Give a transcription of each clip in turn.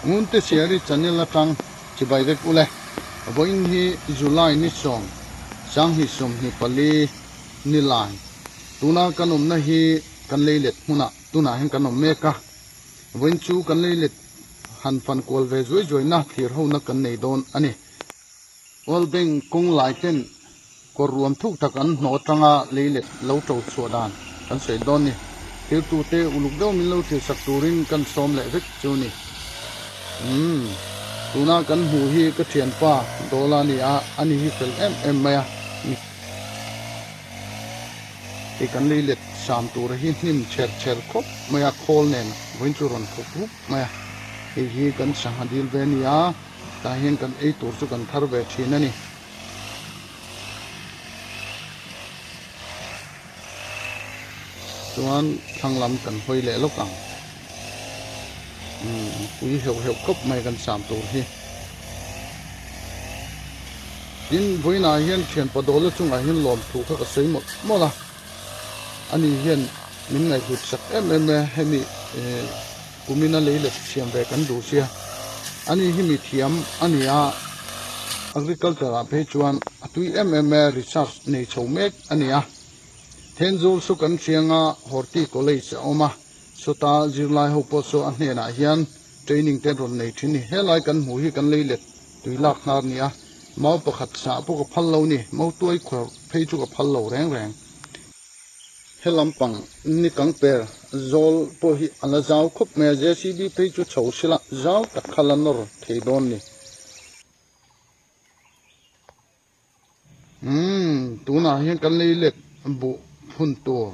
Ngunte Siari channel atang chibai vek ule. Vawiin hi July ni sawm, Sanghnih 24 ni lai. Tuna kan awmna hi kan lei let hmunah tunah hian kan awm mek a. Vawiin chu kan lei let han fan kual ve zuai zuaina thlir hona kan nei dawn a ni. World Bank kawng lai ten Kawr ruam thuk tak an hnawh atanga lei let lo to chhuah dan kan sawi dawn ni. Thiltute uluk deuh min lo thilsak turin kan sawm leh vek chu ni. Umm, tuna kan hmuh hi ka thianpa Dawla a ni a, ani hi fel em em mai a. Hei kan lei let sam tura hi hnim chher chher khawp mai a, khawl nen vawiin chu rawn thawk rup mai a. Hei hi kan sangha dil ve a ni a, tah hian kan ei tur chu kan thar ve thin a ni. Chuan thlang lam kan hawi leh lawk ang. Umm pui heuh heuh khawp mai kan sam tur hi. Tin, vawiinah hian thianpa Dawla chungah hian lawmthu kha ka sawi mawlh mawlh a. Ani hian min ngaihhlut sak em em e, hemi kumina lei let siam ve kan duh sia. Ani hi mi thiam a ni a, agriculture ah phei chuan a tui em em e, research nei chho mek a ni a. Thenzawl saw kan hrianga Horti College a awm a, sawta zirlai ho pawh saw a hnenah hian training te an rawn nei thin ni. Helai kan hmuh hi kan lei let tui lak hnar ni a, mau pakhat sah pawh ka phal lo ni, mau tuai khuar phei chu ka phal lo reng reng. He lampang ni kang per zawl pawh hi a la zau khawp mai a, JCB phei chu chho sila zau tak kha la nawr thei dawn ni. Umm, tunah hian kan lei let buh phun tur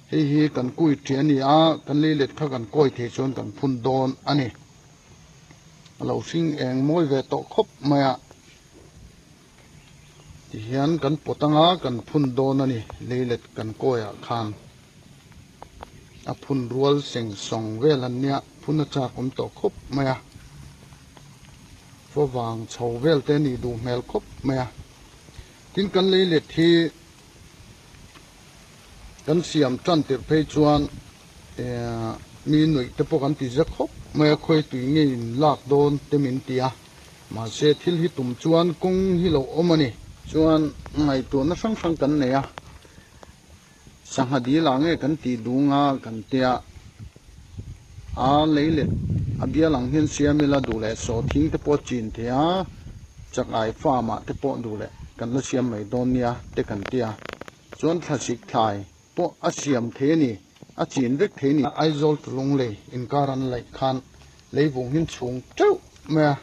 hei hi kan kui ṭih a ni a, kan lei let kha kan kawi thei chuan kan phun dawn a ni. A lo hring eng mawi ve tawh khawp mai a. Tihian kan pawt anga kan phun dawn a ni, leilet kan kawiah khan a phun rual seng sawng vel an nia, phun a chak awm tawh khawp mai a, favang chho vel te a nih duh hmel khawp mai a, tin kan leilet hi kan siam tan tirh phei chuan mi nuih te pawh kan ti za khawp mai a, khawi tui nge in lak dawn te min ti a. Mahse thil hi tum chuan kawng hi lo awm a ni. Chuan ngaihtuahna hrang hrang kan nei a, sangha dil ah nge kan tih dung a kan tia a lei let a bial ang hian siam ila duh leh saw thing te pawh a chin thei a, chakai farm ah te pawh duh leh kan la siam mai dawn nia te kan tia. Chuan thlasik thlai pawh a siam thei a ni, a chin vek thei a ni. Aizawl Tulunglei inkar an laih khan leivung hin chhung teuh mai a,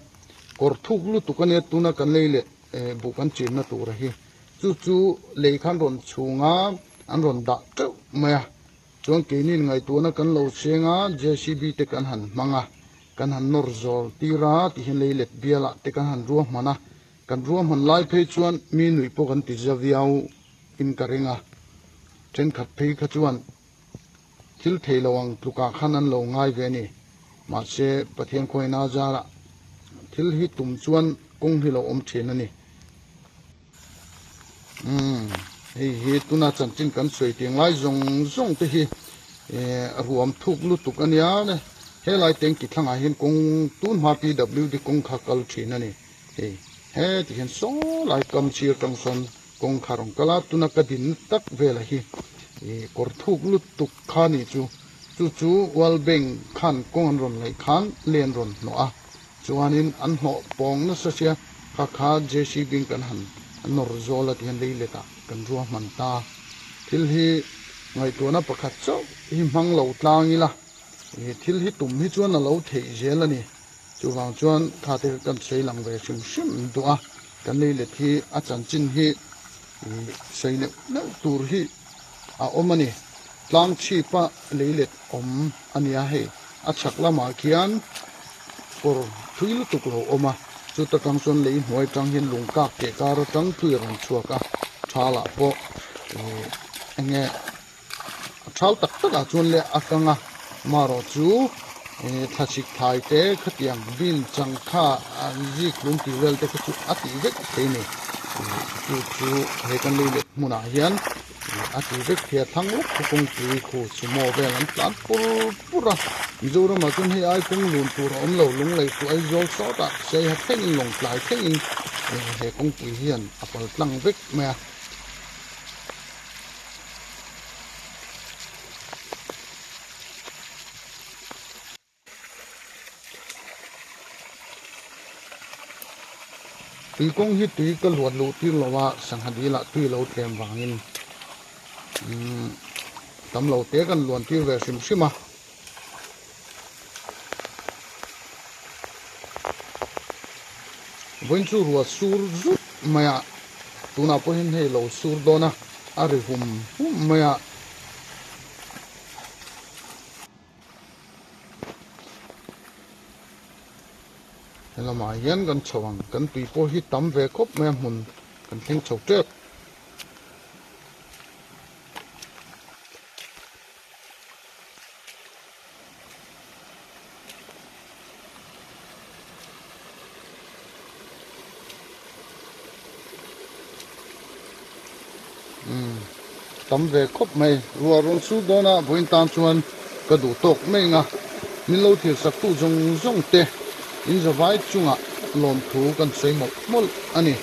kawr thuk lutuk a nia tuna kan lei leh buh kan chinna tura hi chu chu lei khan rawn chhung a, an rawn dah teuh mai a, chuan keini ngaihtuahna kan lo seng a, JCB te kan han hmang a, kan han nawr zawl tir a tihian lei let bialah te kan han ruahman a, kan ruahman lai phei chuan mi nuih pawh kan ti za viau. in ka ring a, thenkhat phei kha chuan thil thei lo ang tlukah khan an lo ngai ve a ni. Mahse, Pathian khawiina zarah thil hi tum chuan kawng hi lo awm thin a ni. Umm, hei hi tuna chanchin kan sawi tih ngai zawng zawng te hi ruam thuk lutuk a nia. Helai tanki thlangah hian kawng tun hma PWD kawng kha kal thin a ni. Hei heti hian saw lai kam chhir tang sawn Kawngkhar rawn kal a, tuna ka din tak velah hi ih kawr thuk lutuk kha nih chu, chu chu World Bank khan kawng an rawn laih khan len rawn hnawh a, chuanin an hnawh pawng nasa sia, kha kha JCB in kan han nawr zawl a tihian lei letah kan ruahman ta. Thil hi ngaihtuahna pakhat chauh hi hmang lo tlang ila, ih thil hi tum hi chuan a lo theih zel a ni. Chuvang chuan kha te kha kan sawi lang ve hrim hrim duh a, kan lei let hi a chanchin hi sawi neuh neuh tur hi a awm a ni. Tlang chhipa lei let awm a nia hei, a chhak lamah khian kawr thui lutuk lo awm a, chuta tang chuan lei hnuai tang hian lung kak teh kar atang thui a rawn chhuak a, thalah pawh enge A thau tak tak ah chuan le a kang a, marawh chu thlasik thlai te khatiang bean chang kha an zik hlum tih vel te kha chu a tih vek thei a ni. Chu chu he kan lei let hmunah hian a tih vek thei a, thlang lawk khu kawngpui khu sumo vel an tlan pur pur a. Mizoramah chuan hei ai kawng lun tur a awm lo, Lunglei chu Aizawl sawtah Saiha thlengin Lawngtlai thlengin he kawngpui hian a pal tlang vek mai a. Tui kawng hi tui ka luat luh tir lo a, sangha dil ah tui lo tlem vangin tam lo te kan luan tir ve hrim hrim a. Vawiin chu ruah sur zut mai a, tunah pawh hian hei lo sur dawn a, a ri hum hum mai a. Helamah hian kan chho ang, kan tui pawh hi tam ve khawp mai a hmun kan thleng chho tep. Tam ve khawp mai ruah rawn sur dawn a vawiin tan chuan ka duh tawk mai ang a min lo thil sak tu zawng zawng te in zavai chungah lawmthu kan sawi mawlh mawlh a ni.